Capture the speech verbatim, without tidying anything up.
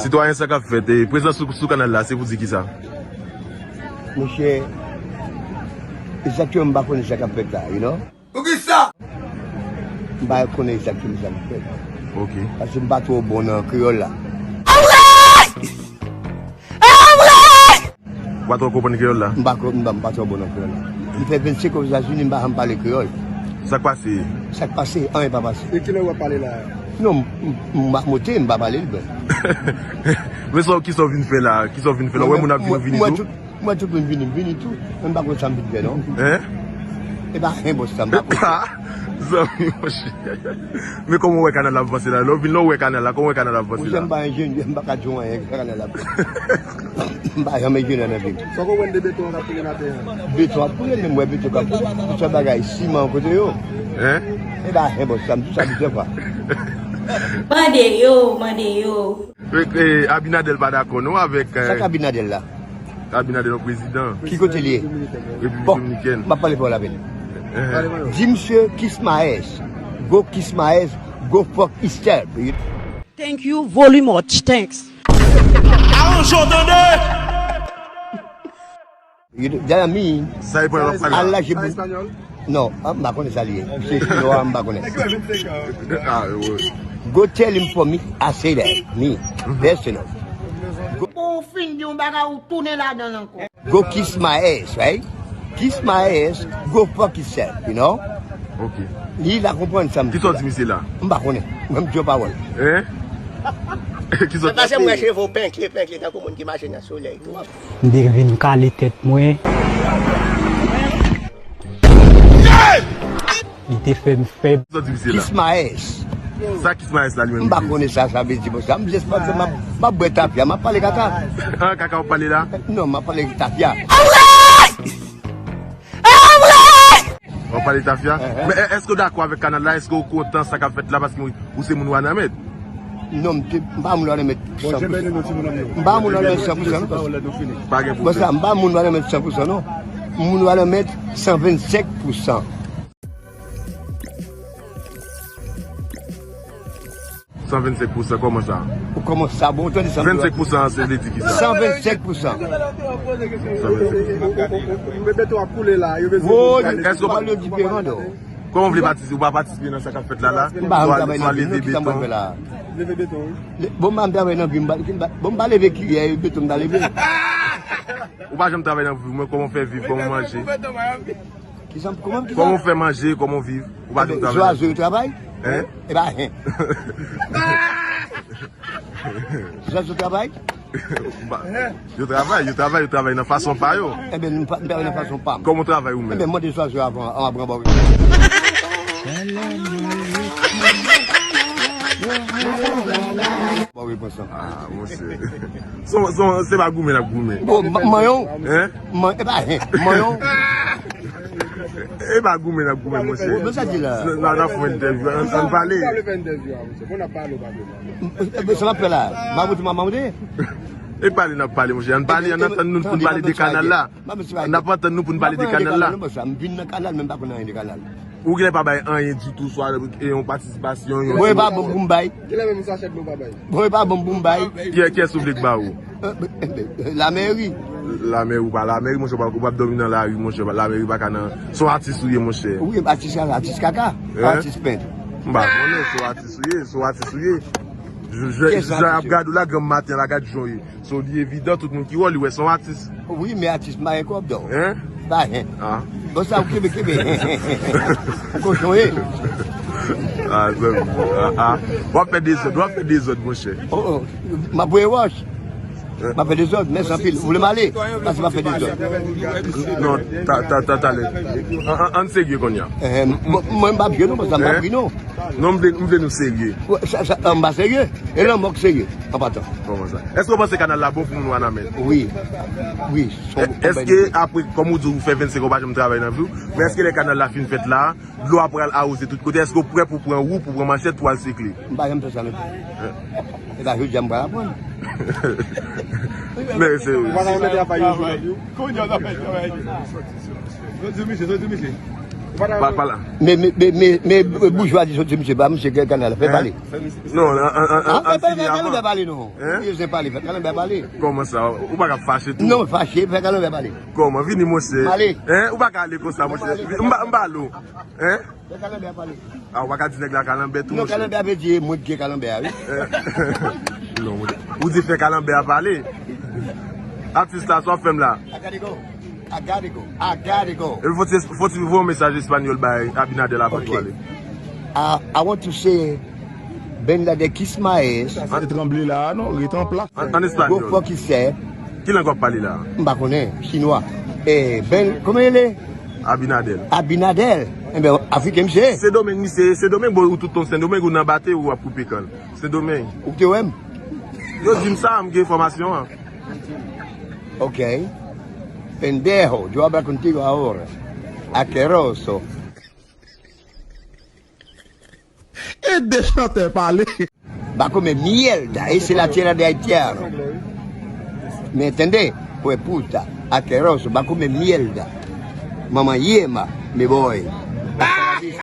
Sitwayen, sa k ap fèt? E, prezans sou, sou kanal la, se pou di kisa? Monchè, egzakteman, m pa konnen sa k ap fèt la, you know? Poukisa? M pa konnen egzakteman sa k ap fèt. Ok. Paske m pa twò bon nan kreyòl la. Ou pa twò konprann kreyòl la? M pa ko-, m pa, m pa twò bon nan kreyòl la. M fè vennsenk an Ozetazini, m pa janm pale kreyòl. Sa k pase? Sa k pase? Anyen pa pase. E kilè w ap pale la? Non, m, m, m ap monte, m pa pale l byen. Men sa, kisa w vin fè la? Kisa w vin fè la? Ou wè moun ap vin, ou vini tou? Mwen, tout, mwen, tout moun vini, m vini tou. Men m pa konn sa m vin fè, non. Hein? E pa anyen, bòs, sa m pa konn. Ah, zanmi, monchè. Men kòman w wè kanal la ap vanse la? Lè w vin la, w wè kanal la, kòman w wè kanal la ap vanse la? Monchè, m pa enjenyè, m pa ka di w anyen, kanal la ap vanse. M pa janm enjenyè nan vi m. Sa w konprann de beton an k ap koule maten an? Beton ap koule, men m wè beton k ap koule. Tout sòt bagay, siman kote yo. Hein? E pa anyen, bòs, sa m di sa plizyè fwa. Mande yo, mande yo. E, e, Abinader pa dakò non avèk, eh, sa k Abinader la? Abinader yon prezidan. Ki kote li ye? Repiblik Dominikèn. Bon, m ap pale pawòl avè l. Eh. Di misye kiss my ass. Go kiss my ass. Go fuck yourself. Thank you very much. Thanks. Aranjò tande! Dayè mi. Sa e pral ap pale la. Al lache bou. Non, ah, m pa konnen sa li ye. Se chinois, m pa konnen. Ah, wi. Go tell him for me, I say that. Me, personal. Pou w fin di yon bagay, ou tounen ladan l ankò. Go kiss my ass, right? Kiss my ass, go fuck yourself, you know? Ok. Li la konprann sa m di la. Kisa w di misye la? M pa konnen. Mwen m di yon pawòl. Hein? Kisa w di? Pase mwen cheve w penke, penke, tankou moun ki mache nan solèy. M te vin kale tèt mwen. Li te fè m fèb. Sa w di misye la? Kiss my ass. Sa kiss my ass la li menm? M pa konnen sa sa vle di, bon, sa m jis panse m ap, m ap bwè tafya, m ap pale kaka. Ah, kaka w ap pale la? Non, m ap pale tafya. W ap pale tafya? Ehe. Men è-, èske w dakò avèk kanal la? Èske w kontan sa k ap fèt la paske ou, ou se moun Wanament? Non, m te, m pa moun Wanament san pou san. M pa moun Wanament san pou san, non. Pa gen pwoblèm. Bon, sa, m pa moun Wanament san pou san, non. M moun Wanament san vennsenk pou san. San vennsenk pou san, kòman sa? Ou kòman sa? Bon, ou tande san vennsenk pou san, se vle di ki sa? San vennsenk pou san. San vennsenk pou san. Beton ap koule la, yo bezwen. Woy, èske w pa le diferan, non? Kòman w vle patisipe? Ou pa patisipe nan sa k ap fèt la la? M pa janm travay nan vi m, non, ki sa m pral fè la? Leve beton, wi. Bon, m pa janm travay nan vi m, m pa, bon, m pa leve kiyè, beton m ta leve. Ou pa janm travay nan vi w, men kòman w fè viv, kòman w manje? Ki sa, kòman, ki sa? Kòman w fè manje, kòman w viv? Ou pa janm travay nan vi w. Zwazo yo travay? Hein? E pa anyen. Zwazo travay? Yo travay, yo travay, yo travay nan fason pa yo. Enben, nou pa, nou travay nan fason pa m. Kòman w travay ou menm? Enben, mande zwazo avan, an aprann ba w. Ba w repons lan. Ah, monchè. Se, se, se pa goumen n ap goumen. Bon, ma-, manyen w. Hein? Man-, e pa anyen. Manyen w. E pa goumen n ap goumen, monchè. Bon, sa di la. N a, n a fè yon entèvyou, ann, ann pale. Ou pa vle fè entèvyou a, monchè. Bon, n ap pale, ou pa vle pale. M-, e, sa m ap fè la? M ap monte, m ap monte? E pale n ap pale, monchè. Ann pale, ann antann nou pou n pale de kanal la. N ap antann nou pou n pale de kanal la. M vin nan kanal, men m pa konn anyen de kanal. Ou genlè pa bay anyen ditou, swa, e, yon patisipasyon, yon... Bon, e pa bon pou m bay. Kilè menm sachè dlo pa bay? Bon, e pa bon pou m bay. Kiyès, kiyès ou vle k ba ou? Lamèri. Lamèri, ou pa lamèri, monchè, ou pa, ou p ap dòmi nan lari, monchè, lamèri pa ka nan, se yon atis ou ye, monchè. Wi, atis, atis kaka, atis pent. M pa konnen, se yon atis ou ye, se yon atis ou ye. Jan y ap gade w la, granm maten la, gad jan w ye. So, li evidan, tout moun ki wè w, li wè se yon atis. Wi, men atis m pa gen kòb, non. Hein? Pa gen. Ah. Bon, sa, ou kenbe, kenbe. Ou kochon, ye. Ah, zanmi. Ah, ah. W ap fè dezòd, w ap fè dezòd, monchè. Oh, oh. M ap voye wòch. M ap fè dezòd, mèsi anpil. Ou vle m ale? Pase m ap fè dezòd. Non, ta, ta, ta, talè. An, an, ann serye kounye a. Eh, bon, mwen, m pa vye, non, paske m pa pri, non. Non, m vle, m vle nou serye. Sa, sa, m pa serye. E lanmò k serye, an patan. Kòman sa? Èske w panse kanal la bon pou moun Wanament? Wi. Wi. Èske apre, kòm ou di, ou fè vennsenk an, ou pa janm travay nan vi w, men èske lè kanal la fin fèt la, dlo a pral awoze tout kote, èske w prè pou pran wou, pou pran manchèt, pou al sekle? M pa janm fè sa non plis. E pa jodi a m pral aprann. Men se... Ou pa ka remèt travay yon jou nan vi w? Kounye a w ta fè travay. Soti misye, soti misye. Pa, pa la. Men men men men men boujwazi soti misye pa misye gen kanal fè pale. Non, an an an Ah, an fè fini fè kanal avan. Bè pale non. Hein? Yo zen pale fè kanal Bè pale. Kòman sa? Ou pa ka fache tou. Non fache fè kanal Bè pale. Kòman? Vini monchè. Male. Hein? Ou pa ka ale konsa monchè. M pa m pa lo. Hein? Fè kanal Bè pale. Ah, ou pa ka di nèg la kalanbè tou Non monchè. kanal Bè ap di mwen gen kanal Bè a wi. Non, ou di fè kalanbè a pale. Atis la, sa w ap fè m la? I gotta go. I gotta go. I gotta go. Epi fò ti fò ti voye yon mesaj espanyòl bay Abinader avan pou ale. I, I want to say Ben Laden kiss my ass. Sa se tranble la a non, ret an plas. An, an Go espanyòl. Fuck yourself. Ki lang w ap pale la? M pa konnen chinwa. Eh Ben kòman e le? Abinader. Abinader. Enben Afriken misye. Sendomeng misye, Sendomeng bon ou tout ton Sendomeng ou nan bate ou ap koupe kann. Sendomeng. Ou te wè m? Yo di m sa, m gen enfòmasyon an. Ok. Pendejo, yo habla contigo ahora. Asqueroso. E de chantè pale. Va comer mierda, esa es la tierra de haitiano. ¿Me entendés? Pues puta, asqueroso, va comer mierda. Mamá yema, me voy.